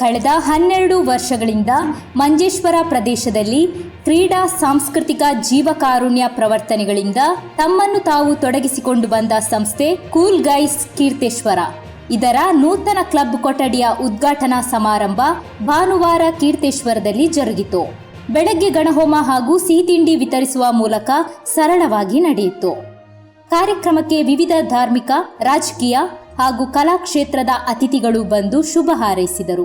ಕಳೆದ 12 ವರ್ಷಗಳಿಂದ ಮಂಜೇಶ್ವರ ಪ್ರದೇಶದಲ್ಲಿ ಕ್ರೀಡಾ, ಸಾಂಸ್ಕೃತಿಕ, ಜೀವಕಾರುಣ್ಯ ಪ್ರವರ್ತನೆಗಳಿಂದ ತಮ್ಮನ್ನು ತಾವು ತೊಡಗಿಸಿಕೊಂಡು ಬಂದ ಸಂಸ್ಥೆ ಕೂಲ್ ಗೈಸ್ ಕೀರ್ತೇಶ್ವರ. ಇದರ ನೂತನ ಕ್ಲಬ್ ಕೊಠಡಿಯ ಉದ್ಘಾಟನಾ ಸಮಾರಂಭ ಭಾನುವಾರ ಕೀರ್ತೇಶ್ವರದಲ್ಲಿ ಜರುಗಿತು. ಬೆಳಗ್ಗೆ ಗಣಹೋಮ ಹಾಗೂ ಸಿಹಿತಿಂಡಿ ವಿತರಿಸುವ ಮೂಲಕ ಸರಳವಾಗಿ ನಡೆಯಿತು. ಕಾರ್ಯಕ್ರಮಕ್ಕೆ ವಿವಿಧ ಧಾರ್ಮಿಕ, ರಾಜಕೀಯ ಹಾಗೂ ಕಲಾ ಕ್ಷೇತ್ರದ ಅತಿಥಿಗಳು ಬಂದು ಶುಭ ಹಾರೈಸಿದರು.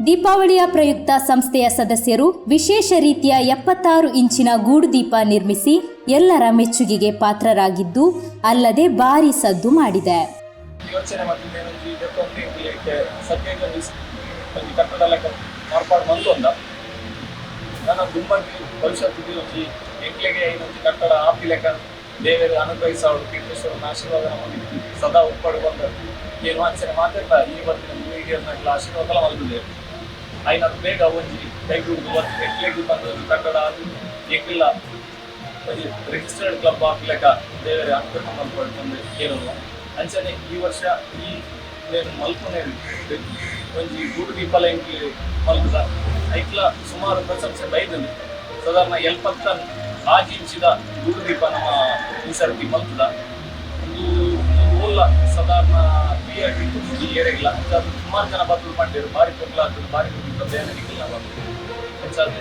ದೀಪಾವಳಿಯ ಪ್ರಯುಕ್ತ ಸಂಸ್ಥೆಯ ಸದಸ್ಯರು ವಿಶೇಷ ರೀತಿಯ 76 ಇಂಚಿನ ಗೂಡುದೀಪ ನಿರ್ಮಿಸಿ ಎಲ್ಲರ ಮೆಚ್ಚುಗೆಗೆ ಪಾತ್ರರಾಗಿದ್ದು, ಅಲ್ಲದೆ ಭಾರಿ ಸದ್ದು ಮಾಡಿದೆ. ಯೋಚನೆ ಮತ್ತು ಒಂಜಿ ದೆತ್ತೊಂದು ಇತ್ತೆ ಸದ್ಯಕ್ಕೆ ಒಂಜಿ ಒಂಜಿ ಕಟ್ಟಡ ಲೆಕ್ಕ ಮಾರ್ಪಾಡು ಮಂತೊಂದ. ನನ್ನ ದುಂಬಾಗಿ ಭವಿಷ್ಯತ್ತಿಗೆ ಒಂಜಿ ಎಂಕ್ಲೆಗೆ ಒಂಜಿ ಕಟ್ಟಡ ಆಪಿ ಲೆಕ್ಕ ದೇವೆರ್ ಅನುಗ್ರಹಿಸಾವಡು, ಕೀರ್ತೇಶ್ವರನ ಆಶೀರ್ವಾದ ನಮಗೆ ಸದಾ ಉಪ್ಪಡು ಬಂದ ಏನು. ಅಂಚನೆ ಮಾತೆರ್ಲ ಈ ಬರ್ತಿನ ಪೀಳಿಗೆಯರ್ನಕ್ಲ ಆಶೀರ್ವಾದಲ ಮಲ್ತುದೆ. ಆಯ್ನತ್ ಬೇಗ ಒಂಜಿ ಕೈಗೂಡ್ದು ಬತ್ತು ಎಂಕ್ಲೆಗ್ ಬಂದು ಒಂಜಿ ಕಟ್ಟಡ ಅದು ಎಂಕ್ಲ ಒಂಜಿ ರಿಜಿಸ್ಟರ್ಡ್ ಕ್ಲಬ್ ಆಪಿ ಲೆಕ್ಕ ದೇವೆರ್ ಅನುಗ್ರಹ ಮಲ್ಪಡು ಪಂದ್ ಕೇನೊಂದು. ಅಂಚನೆ ಈ ವರ್ಷ ಈ ನೇನು ಮಲ್ಪುನೆ ಒಂಜಿ ಗೂಡು ದೀಪಲ ಎಂಕ್ಲೆ ಮಲ್ಪುದ. ಐಕ್ಲ ಸುಮಾರು ಪ್ರಶಂಸೆ ಬೈದಂದು. ಸಾಧಾರಣ 76 ಇಂಚಿದ ಗೂಡು ದೀಪ ನಮ್ಮ ಈ ಸರ್ತಿ ಮಲ್ಪುದ. ಒಂದು ಓಲ್ಲ ಸಾಧಾರಣ ಫ್ರೀ ಆಗಿ ಏರೆಗಿಲ್ಲ. ಅಂಚಾದ್ ಸುಮಾರು ಜನ ಬತ್ತುದು ಪಂಡೇರು, ಬಾರಿ ಪೊರ್ಲು ಆಗ್ತದೆ, ಬಾರಿ ಪೊರ್ಲು ಬೇನೆ ನಿಕ್ಲೆನ ಬಂದು. ಅಂಚಾದ್